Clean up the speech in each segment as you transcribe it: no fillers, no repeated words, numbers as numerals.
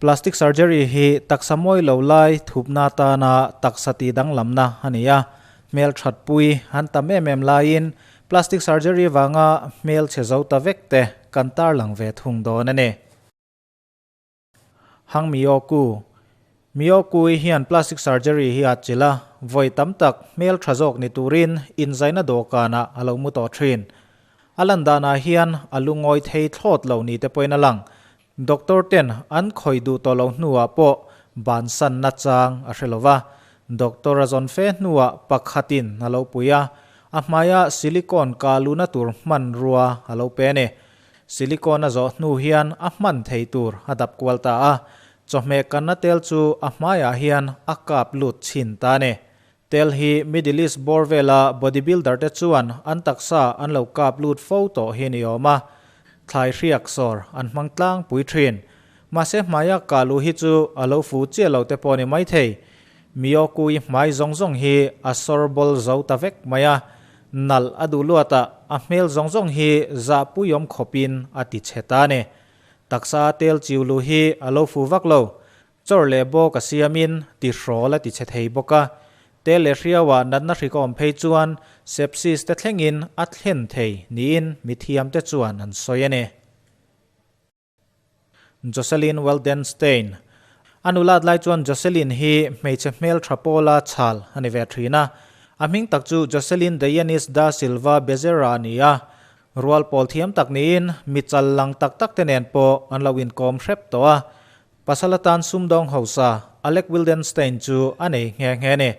Plastic surgery hi taksa mawi lo lai thupna atana taksa tih danglamna a ni a. Hmel thatpui an tam em em laiin plastic surgery vanga hmel chhe zo ta vek te kan tarlang ve thung dawn a ni. Hang Mioku Mioku-i hian plastic surgery hi a chilh a, vawi tam tak hmel tha zawk ni turin inzaina dawhkanah a lo mu tawh thin. A lan danah hian a lungawi thei thlawt lo ni te pawhin a lang. Doctor ten an khawih duh tawh lo hnuah pawh bansanna chang a hre lo va. Doctor a zawn fe hnuah pakhatin a lo pui a, a hmaia silicone kah luhna tur hmanrua a lo pe a ni. Silicone a zawh hnu hian a hman thei tur a dap kual ta a, chawhmeh kanna tel chu a hmaiah hian a kap lut chhin ta a ni. Tel hi Middle East bawr vela bodybuilder te chuan an taksa an lo kap lut fo tawh hi ni awm a, thlai hriak sawr an hmang tlangpui thin. Mahse hmaia kah luh hi chu a lo fu chiah lo te pawh a ni maithei. Miyokui hmai zawng zawng hi a sawr bawl zo ta vek mai a, nalh a duh luat a, a hmel zawng zawng hi zahpuiawm khawpin a ti chhe ta a ni. Taksa a tel chiu luh hi a lo fu vak lo. Chawr leh bawk a siamin ti hrawl a ti chhe thei bawk a. Tel leh hriauah natna hrik a awm phei chuan sepsis te thlengin a thlen thei niin mithiamte chuan an sawi a ni. Jocelyn Wildenstein. A nulat lai chuan Jocelyn hi hmeichhe hmel tha pawla chhal a ni ve thin a. A hming tak chu Jocelyn Dayanis da Silva Bezerra a ni a. Rual pawl thiam tak niin mi chal lang tak tak te nen pawh an lo inkawm hrep tawh a. Pasal atan sumdawng hausa Alec Wildenstein chu a nei nghe nghe a ni.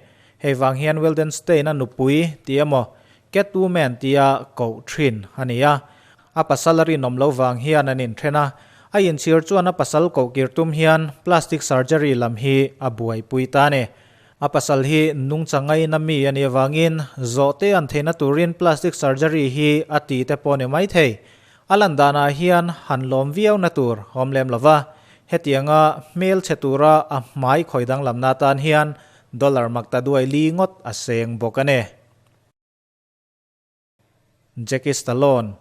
Hei vang hian Wildenstein a nupui tih emaw Catwoman tia koh thin a ni a. A pasal a rinawm lo vang hian an inthen a, a inchhir chuan a pasal kohkir tum hian plastic surgery lam hi a buaipui ta a ni. A pasal hi nungcha ngaina mi a nih avangin zawhte an theihna turin plastic surgery hi a ti te pawh a ni maithei. A lan danah hian han lawm viau na tur awm lem lo va, hetianga hmel chhe tura a hmai khawi danglamna atan hian dollar makta duai li ngawt a seng bawk a ni. Jackie Stallone,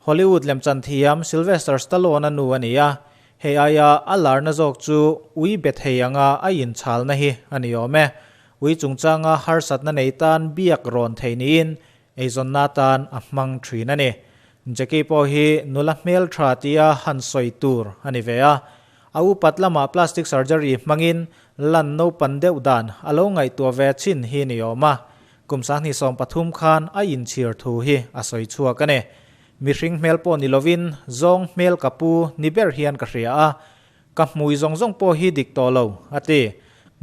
Hollywood lemchan thiam Sylvester Stallone-a nu a ni a, hei aia a larna zawk chu ui be thei anga a inchalna hi a ni awm e. Ui chungchanga harsatna nei tan biak rawn thei niin eizawnna atan a hmang thin a ni. Jackie pawh hi nula hmeltha tia han sawi tur a ni ve a. A upat lamah plastic surgery hmangin lan naupan deuh dan a lo ngaihtuah ve chin hi ni awm a. Kum 2013 khan a inchhir thu hi a sawi chhuak a ni. Mihring hmel pawh ni lovin zawng hmel ka pu ni ber hian ka hria a, ka hmui zawng zawng pawh hi dik tawh lo, a ti.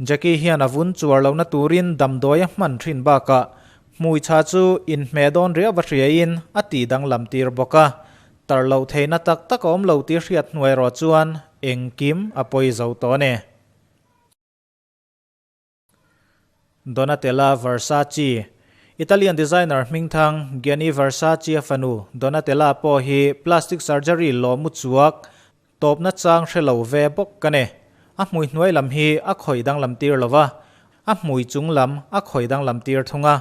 Jackie hian a vun chuar lohna turin damdawi a hman thin bakah hmui chha chu inhmeh dawn riau va hriain a tih danglam tir bawk a. Tar loh theihna tak tak a awm lo tih hriat hnuai erawh chuan engkim a pawi zo tawh a ni. Donatella Versace, Italian designer hmingthang Gianni Versace-a fanu Donatella pawh hi plastic surgery lawmu chuak tawpna chang hre lo ve bawk ka ni. A hmui hnuai lam hi a khawih danglam tir lo va, a hmui chung lam a khawih danglam tir thung a.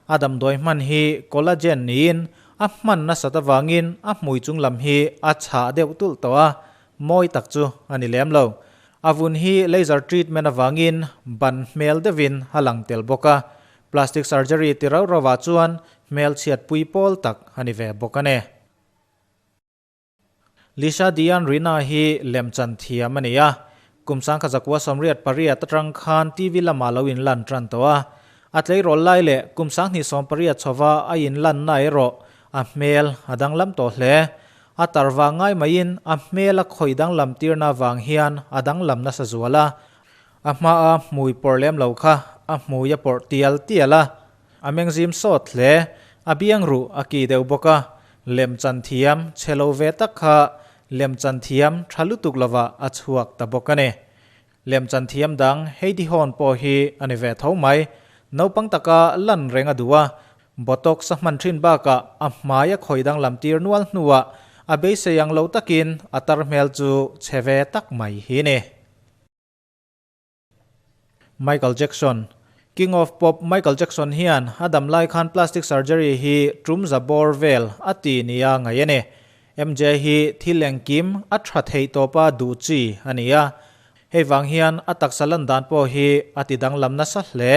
A damdawi hman hi collagen niin a hman nasat avangin a hmui chung lam hi a chhah deuh tulh tawh a, mawi tak chu a ni lem lo. A vun hi laser treatment avangin ban hmel deuhin a lang tel bawk a, plastic surgery ti rauh rauhah chuan hmel chhiatpui pawl tak a ni ve bawk a ni. Lisha Dian Rina hi lemchan thiam a ni a, kum 1988 atang khan TV lamah lo inlan tan tawh a, a tleirawl lai leh kum 2018 chhova a inlanna erawh a hmel a danglam tawh hle. A tar vang ngai maiin a hmel a khawih danglam tirna vang hian a danglam nasa zual a, a hmaa hmui pawrh lem lo kha a hmui a pawrh tial tial a, a mengzim sawt hle, a biang ruh a ki deuh bawk a, lemchan thiam chhe lo ve tak kha lemchan thiam tha lutuk lovah a chhuak ta bawk a ni. Lemchan thiam dang Heidi Hawn pawh hi a ni ve tho mai, naupang taka lan reng a duh a, Botox a hman thin bakah a hmai a khawi danglam tir nual hnuah a beisei ang lo takin a tar hmel chu chhe ve tak mai hi ni. Michael Jackson, King of Pop Michael Jackson hian a dam lai khan plastic surgery hi tum za bawr vel a ti nia ngaih a ni. MJ hi thil engkim a tha theih tawpa duh chi a ni a. Hei vang hian a taksa lan dan pawh hi a ti danglam nasa hle.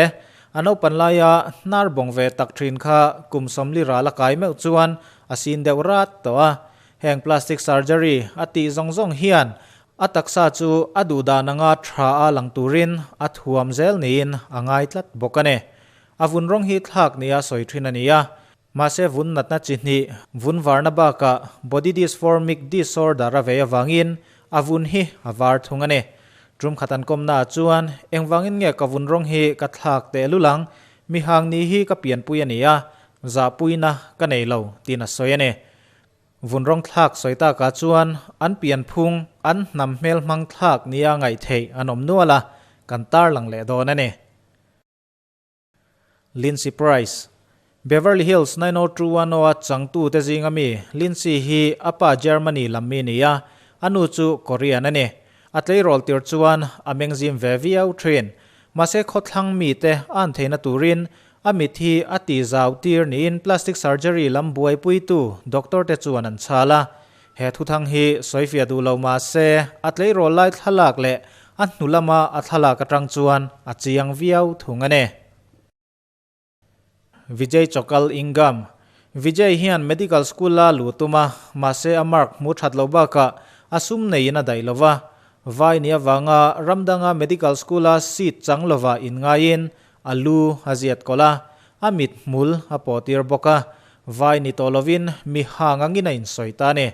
A naupan laia hnar bawng ve tak thin kha kum 40 ral a kai meuh chuan a sin deuh rat tawh a. Heng plastic surgery a tih zawng zawng hian a taksa chu a duh dan anga tha a lang turin a thuam zel niin a ngai tlat bawk a ni. A vun rawng hi thlak nia sawi thin a ni a. Mahse vun natna chi hnih, vun varna bakah body dysphormic disorder a vei avangin a vun hi a var thung a ni. Tum khat an kawmnaah chuan engvangin nge ka vun rawng hi ka thlak tehlul ang, mi hang ni hi ka pianpui a ni a, zahpuina ka nei lo tiin a sawi a ni. Vun rawng thlak sawi takah chuan an pianphung, an hnam hmelhmang thlak nia ngaihtheih an awm nual a, kan tarlang leh dawn a ni. Lindsay Price, Beverly Hills 90210 a changtute zinga mi Lindsay hi a pa Germany lam mi ni a, a nu chu Korean a ni. A tleirawl tir chuan a mengzim ve viau thin. Mahse khawthlang mite a an theihna turin a mit hi a ti zau tir niin plastic surgery lam buaipuitu doctor te chuan an chhal a. He thuthang hi sawifiah duh lo mah se, a tleirawl lai thlalak leh a hnu lama a thlalak atang chuan a chiang viau thung a ni. Vijay Chokal Ingam, Vijay hian medical school a luh tum a, mahse a mark hmu that loh bakah a sum neiin a daih lo va. Vai ni avanga ram danga medical school a seat chang lova inngaiin a lu a ziat kawlh a, a mit hmul a pawh tir bawk a, vai ni tawh lovin mi hang angin a insawi ta a ni.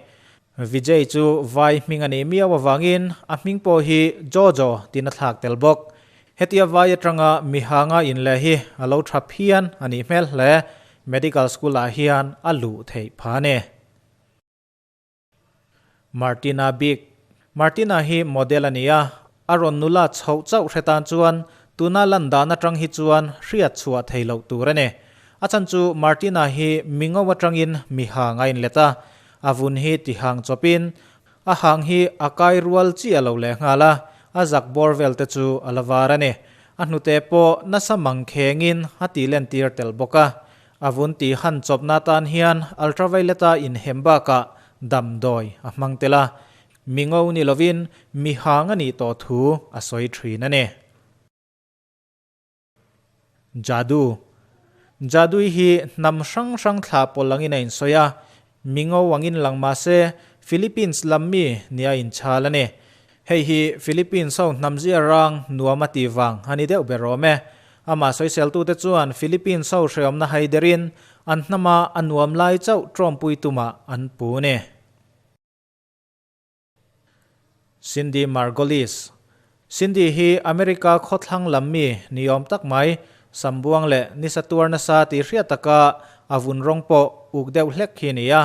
Vijay chu vai hming a nih miau avangin a hming pawh hi Jojo tiin a thlak tel bawk. Hetia vai atanga mi hanga inleh hi a lo tha phian a nih hmel hle, medical school ah hian a luh theih phah a ni. Martina Bik, Martina hi model a ni a, a rawn nula chhoh chauh hre tan chuan tuna lan dan atang hi chuan hriat chhuah thei loh tur a ni. A chhan chu Martina hi mi ngo atangin mi hang a inlet a, a vun hi ti hang chawpin a hang hi a kai rual chiah lo leh nghal a, a zak bawr vel te chu a la var a ni. A hnute pawh nasa mang khengin a ti lentir tel bawk a, A vun tih han chawpna tan hian ultraviolet-a inhem bakah damdawi a hmang tel a, mi ngo ni lovin mi hang a nih tawh thu a sawi thin a ni. Jadu Jadui hi hnam hrang hrang thlah pawlh angin a insawi a, mi ngo angin lang mah se Philippines lam mi nia inchhal a ni. Hei hi Philippines ho hnamzia rang nuam a tih vang a ni deuh ber awm e. Amah sawiseltute chuan Philippines ho hreawmna haiderin an hnama a nuam lai chauh tawmpui tumah an pu ni. Cindy Margolis Cindy hi America khawthlang lam mi ni awm tak mai, sambuang leh nisa tuar nasa tih hriat taka a vun rawng pawh uk deuh hlek hi ni a.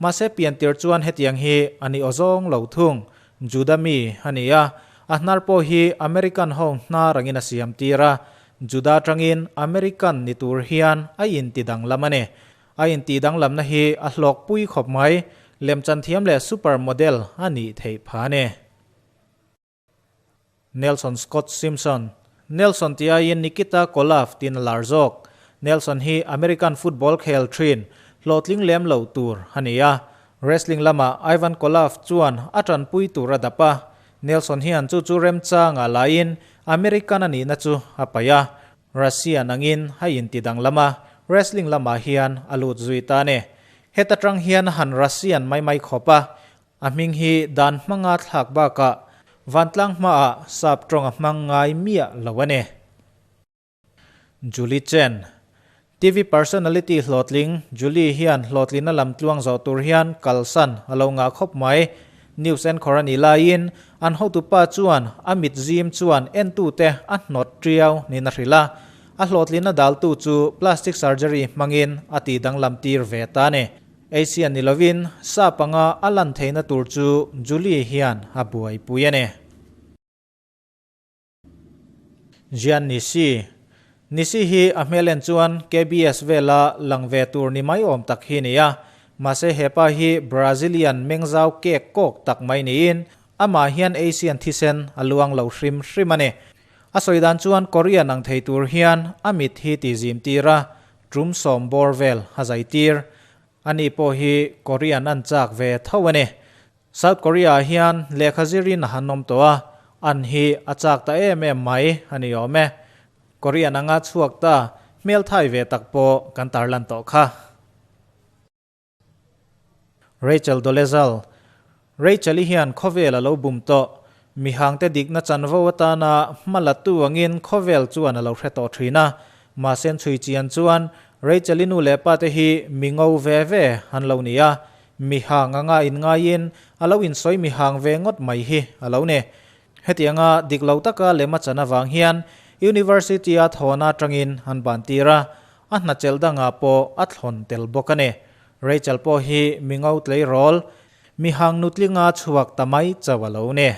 Mahse piantir chuan hetiang hi a ni awzawng lo thung. Juda mi a ni a, a hnar pawh hi American ho hnar angin a siam tir a, Juda atangin American ni tur hian a inti danglam a ni. A intih danglamna hi a hlawkpui khawp mai, lemchan thiam leh super model a nih theih phah a ni. Nelson Scott Simpson, Nelson tih aiin Nikita Koloff tiin a lar zawk. Nelson hi American football khel thin, hlawhtling lem lo tur a ni a. Wrestling lamah Ivan Koloff chuan a tanpui tur a dap a. Nelson hian chu chu remchanga laiin American a nihna chu a paih a. Russian angin a inti danglam a, wrestling lamah hian a lut zui ta a ni. Heta tang hian han Russian mai mai khawp a, A hming hi dan hmanga thlak bakah vantlang hmaah sap tawng a hmang ngai miah lo a ni. Julie Chen, TV personality hlawhtling Julie hian hlawhtlina lam tluang zawh tur hian kalsan a lo ngah khawp mai. News anchor a nih laiin an hotupa chuan a mit zim chuan entute a hnawt tiau niin a hrilh a. A hlawhtlina daltu chu plastic surgery hmangin a tihdanglam tir ve ta a ni. Asia ni lovin sa panga a lan theihna tur chu Julie hian a buaipui a ni. Jian Nisi Nisi hi a hmel en chuan KBS vela lang ve tur ni mai awm tak hi ni a, mahse hepa hi Brazilian mengzau kek kawk tak mai niin amah hian Asian thisen a luang lo hrim hrim a ni. A sawi dan chuan Korean ang thei tur hian a mit hi tizim tir a, Tum sawm bawr vel a zai tir. Ani pawh hi Korean an chak ve tho a ni. South Korea ah hian lehkha zirin a han awm tawh a, An hi a chak ta em em mai a ni awm e. Korean anga chhuak ta hmelthai ve tak pawh kan tarlan tawh kha. Rachel Dolezal, Rachel-i hian khawvel a lo bum tawh. Mihangte dikna chanvo atana hma la tu angin khawvel chuan a lo hre tawh thin a. Mahse chhui chian chuan Rachel-i nu leh pa te hi mi ngo ve ve an lo ni a. Mihang anga inngaiin a lo insawi mihang ve ngawt mai hi a lo ni. Hetianga dik lo taka lema chan avang hian University-a thawhna atangin an ban tir a. A hnachelh dangah pawh a thlawn tel bawk a ni. Rachel pawh hi mi ngo tleirawl, mi hang nutlinga chhuak ta mai chauh a lo ni.